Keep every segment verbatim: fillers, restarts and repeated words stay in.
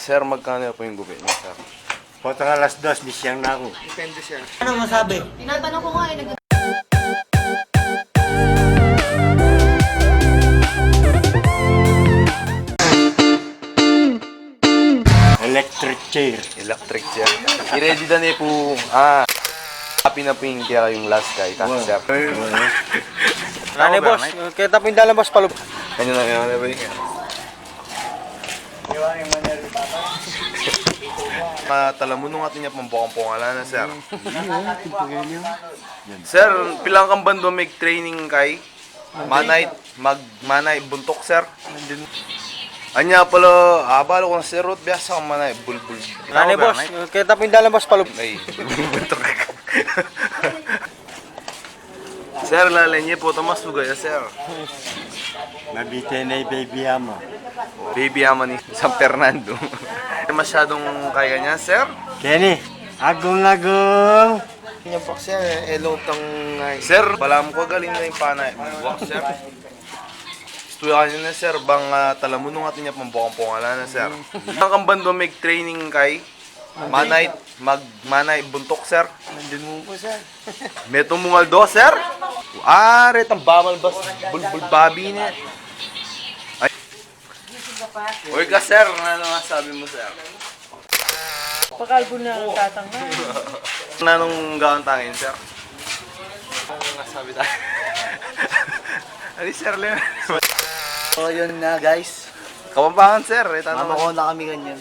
Sir, magkano pu ing gupit niya, sir? Potang alas dos, bisyang na aku. Depende, sir. Ano masabi? Tinatanong ko nga eh, nag- Electric chair. Electric chair. I-ready da ne pu. Ah, happy na pu ing kaya yung last guy. Thanks, sir. Ano, boss? Kaya tapu yung dalan, boss, palub. Ano na yun? Ano ba yun? Ah, talamunung atin ya pambukang pungala na, sir. Sir, pilan kang bandu mig training kay? Manay, mag, manay buntuk, sir. Anya pala, abal ko, sir, rot biasa kang manay bulbul. Ano, boss? Kaya tapu yung dalan, boss, palub. Ay, bulbul buntuk. Sir, lalan niya po, Tomas, lugar ya, sir. Mabite na yung baby amo. Baby amo ni San Fernando. Masyadong kaya niya, sir? Kenny, agung-agung. Yan po, sir, eh, elong tang, ay. Sir, balamu ko galing na yung panay. Buwak, sir. Gusto ya kanina, sir, bang, ah, talamunung atin ya pambukang pungala na, sir. Ang kamban do mig training kay? Manay, mag, manay buntuk, sir. Nandun mo po, sir. Metung mungal do, sir. Ah, retang bamal bas, bulbul babi ne. Ay. Uy ka, sir, ano masabi mo, sir? Pakalbo na ang tatang na. Nanung gawan tangin, sir? Ano masabi tayo? Ano, sir, Leo? So, yun na, guys. Kapampangan, sir, eh, tanong. Mama ko na kami ganyan.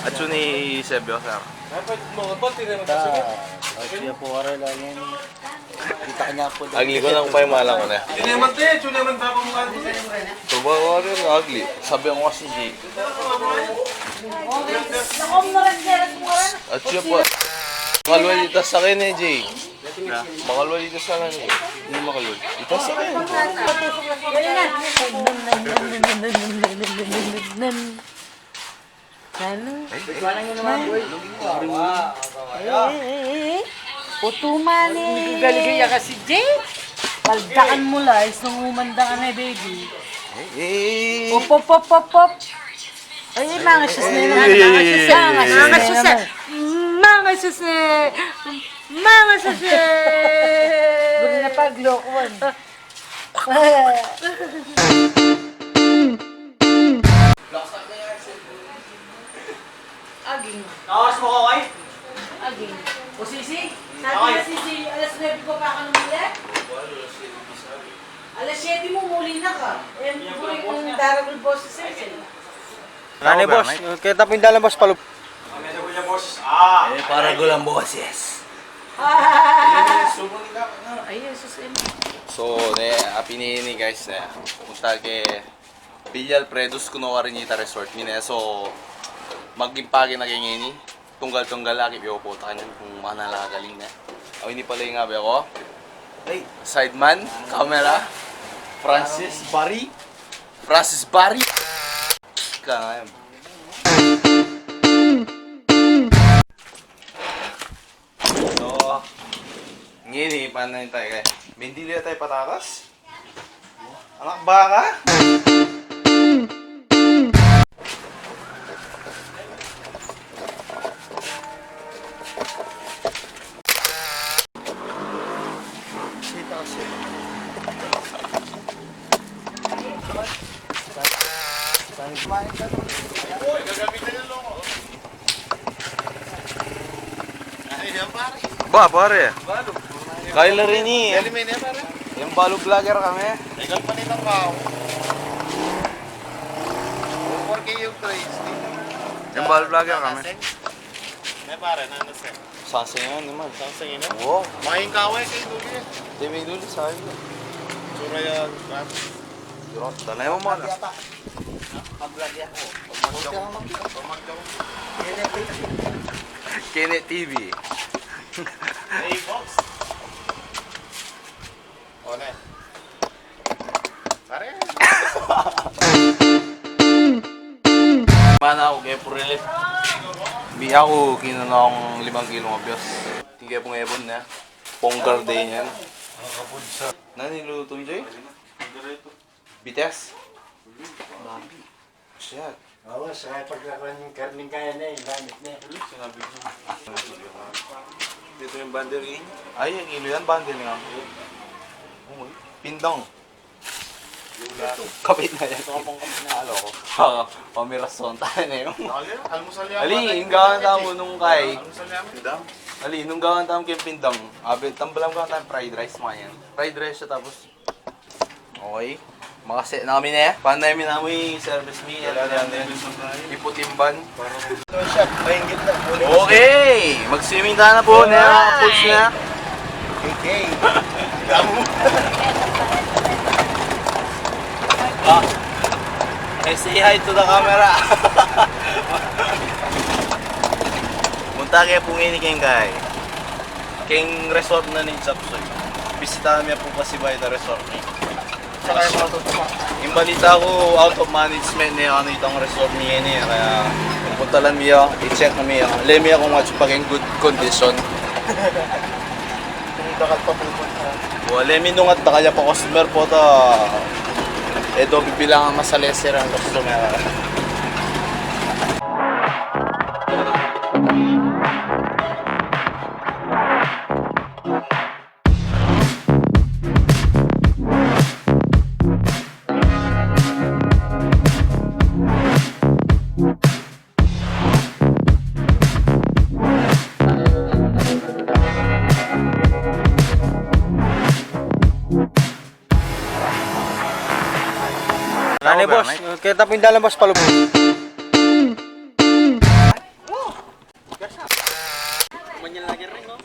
At yun ni Sebio, sir. Ah, ay, siya po, aral, ganyan. Kita ka niya po. Agli ko lang pa yung malang ko na. Hindi naman, te. Ito naman, baka mukha ko sa'yo. Ito ba, Warren? Agli. Sabi ko kasi, G. At siya po. Makalwal ito sa akin eh, G. Makalwal ito sa akin eh. Hindi makalwal. Ito sa akin. Ano? Ay, ay, ay, ay, ay. Utuman eh. Galigaya ka si Jay. Paldakan mo la, is nung umanda ka na, baby. Ay, ay, ay, ay. Op, op, op, op, op. Ay, ay, mangasyas na yun. Ay, ay, ay, ay, ay, ay. Mangasyas na. Mangasyas na. Mangasyas na. Gulo na paglokohan. Aging. Lawas mo, Kaway. Aging. O, Sisi? Sabi na, Sisi, alas nuebe ko pa ka namuli? Alas siyete mo, muli na ka. Eh, ang daragul boses, eh. Ano, boss? Kaya tapu yung dalan, boss, palub. Ang medyo ko niya boses. Ah! Eh, para gulang boses. Ay, Jesus, eh. So, ne, apinini, guys, eh. Punta ke Villa Alfredos, kuno Aranita Resort. Mine, so, mag-impake na ke ngeni. Tunggal-tunggal lagi, yo, puta ka niyan, kung manala galing na. Awi ni pala yung abi ako. Ay, sideman, camera, Francis Barry. Francis Barry. Ka ngayon. So, ngini, paano yung tayo kaya? Mendili tayo patatas? Anak baka? Ba, pare. Kaya la rin eh. Yung balu vlogger kami. Yung balu vlogger kami. May pare, nano, sir? Sasing yan naman. Sasing yan? Oo. Maing kaway kay Duli eh. Di, may Duli sa akin. Tsura yan, grabe. Duro, tanay mo muna. Pag-vlog ako. Kene T V. Hey, boss. One. Pare. Mana ako kay Purelip. Bi ako kinunong limang kilong abyas. Tingke pung ebon na. Ponggal day niyan. Nani luto, Joy? Bites? Babi. Shit. Oo, sa pagkakuan yung karning kaya na, yung gamit na. Sinabi ko. Ito yung bandering. Ay, yung ilo yan, bandering nga. Pindang. Kapit na yan. Alo ko. Oo, pamirason tayo na yun. Almusal yan. Ali, yung gawan tamu nung kay. Almusal yan. Pindang. Ali, nung gawan tamu kay pindang. Abi, tambalan ko tayo fried rice, mga yan. Fried rice siya, tapos Okay. Makasi na kami ne. Panay mi na mu i-service mi. Wala na, wala na. Iputimban. Shot, maingit na. Okay. Mag-swimming tayo na po. Alright. Na, pools na. Okay. Gamu. Ah. Eh, say hi to the camera. Punta kayo po ngayon kay Keng resort na ning Chapsoy. Bisita mi pu kasi ba ita resort ni. Saka yung mga tutupa. Yung balita ko, out of management na yung ano, itang resort ni yan eh. Kaya, puntalan mi ya, i-check na mi ya. Lemi ya kung what's pa in good condition. Yung dakal pa pupunta. Wala mi nung at dakal ya pa customer po ta. E do bibilangan masalesera ang customer. Nani, boss? Kaya tapo yung dalan, boss, palubog. Manyan lagi rin, no?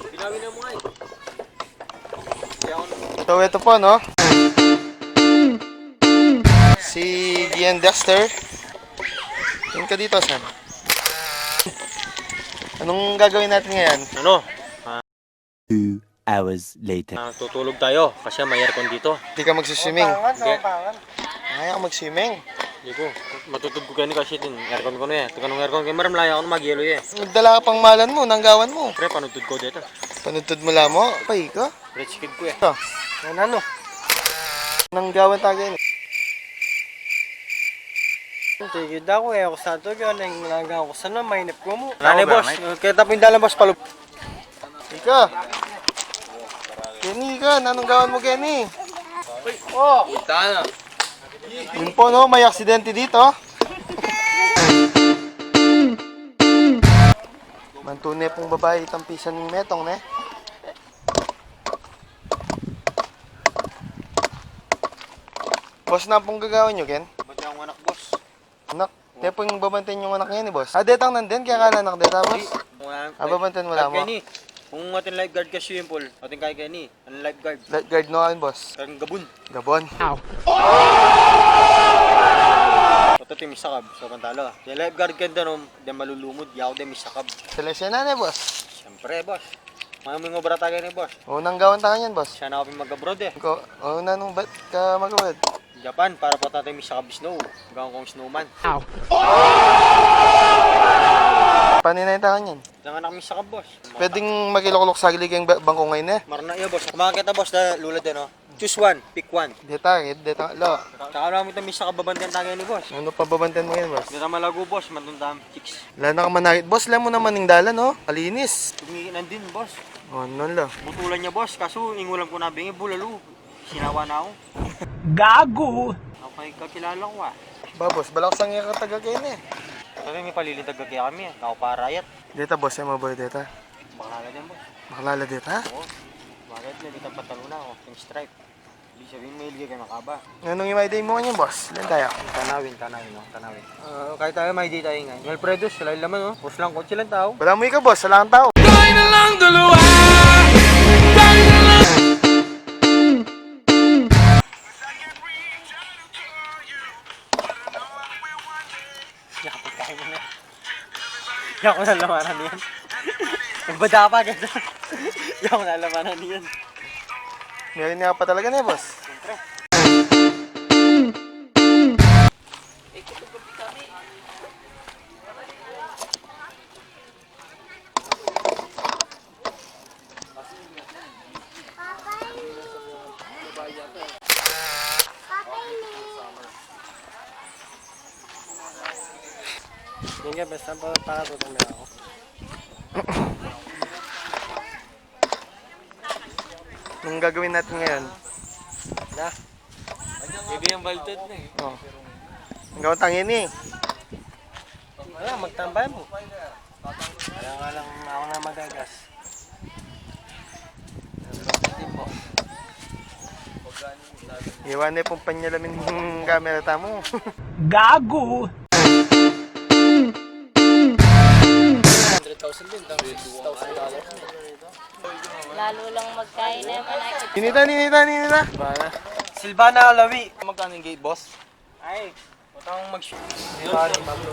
Binawi na mo nga eh. So, ito po, no? Si Gian Dexter. Yun ka dito, Sam. Anong gagawin natin ngayon? Ano? Ah, Two hours later. Ah, tutulog tayo kasi may aircon dito. Di ka magsiswimming? Hindi. Ay, ako mag-swimming. Hindi ko. Matutulog ko kaya ni kasi din. Aircon ko na eh. Ito kanong aircon kayo, maramlaya ako na magyelo eh. Nagdala ka pang malan mo, nanggawan mo. Pre, panutod ko dito. Panutod mo lamo? Pay ka? Rich kid ko eh. Ito. Yan ano? Nanggawan tayo ngayon. Sige, da ko eh. Ako sa to, yun, ang nanggawan ko sana, mainip ko mo. Nani, boss? Kaya tapo yung dalan, boss, palub- Ika. Kenny, ika. Nanung gawan mo, Kenny? Oh. Punta na. Yun po, no? May aksidente dito. Mantune pong babae, itang pisan ng metong, ne? Boss, na pong gagawin nyo, Ken? Ba't yung anak, boss? Anak, te pong babantayan yung anak niya ni boss. Ah, detang nandin, kaya kala anak deta, boss. Hindi. Ah, babantayan mo lamang. Kaya ni, kung atin lifeguard ka swimming pool, atin kaya kaya ni, ang lifeguard. Lifeguard no, akin, boss. Kang gabon. Gabon. Ow. Ito, ti misakab, so pantalo. Kaya lifeguard ka doon, di malulumod, yaw, di misakab. Sila siya na, ne, boss? Siyempre, boss. Mga ming obra tayo ni boss. Unang gawan tayo yan, boss. Siya na ako mag-abroad eh. Ko, una nung bat ka mag-abroad? Japan, para po tatay mi sa kab-snow. Gawin kong snowman. Ow. Paano na yung tangan yan? Diyan anak mi sa kab, boss. Pwedeng makiluklok saglit kayong ba-, bangko ngayon eh. Marna iya, boss. Kumakita, boss, na lulad yan, oh. Choose one, pick one. Deta, deta, lo. Saka namin ito, mi sa kababantian tagay ni, boss. Ano pa babantian mo yan, boss? Deta malago, boss. Matundam, chicks. Wala na ka manakit, boss. Alam mo naman yung dalan, oh. Kalinis. Tumingin nandin, boss. Oh, ano, lo? Butulan niya, boss. Kaso, ingulam ko na bingi, bulalo. Sinawa na ako. Gago! Okay, kakilala ko, ah. Ba, boss, balak sang iya kataga kayo na eh. Sabi, may palilintag ka kaya kami, eh. Ako pa rayat. Deta, boss, yung maboy deta. Baklala din, boss. Baklala deta? Oo. Bakit? May bitang pantalon na ako. Yung stripe. Ibig sabihin, may iligay ka makaba. Anong imay day mo kanyan, boss? Ilan tayo? Tanawin, tanawin, no? Tanawin. Ah, kahit tayo, may day tayo nga. Yung Alfredo, sila yung laman, oh. Boss lang, kotse lang tao. Wala mo ikaw, boss. Wala kang tao. Tayo na lang dalawa. Tayo na lang. Yakapit tayo mo na. Yaku na lamanan yan. Magbada pa, guys. Yaku na lamanan yan. Meron nga pa talaga na, boss. Siyempre. Yun nga, basta pa, pakatutunan ako. Anong gagawin natin ngayon? Na? Hindi yung baltod na eh. Oh. Ang gawin tangin eh. Wala, magtambay mo. Kaya nga lang ako na magagas. Iwan na pong panyalamin ng camera tamu. Gago! Hundred thousand din, tapos six thousand dollars. Lalo lang magkain naman ay. Ninita, ninita, ninita. Silvana Alawi. Magkano yung gate, boss? Ay, utang mag-shoot. Pare, mag-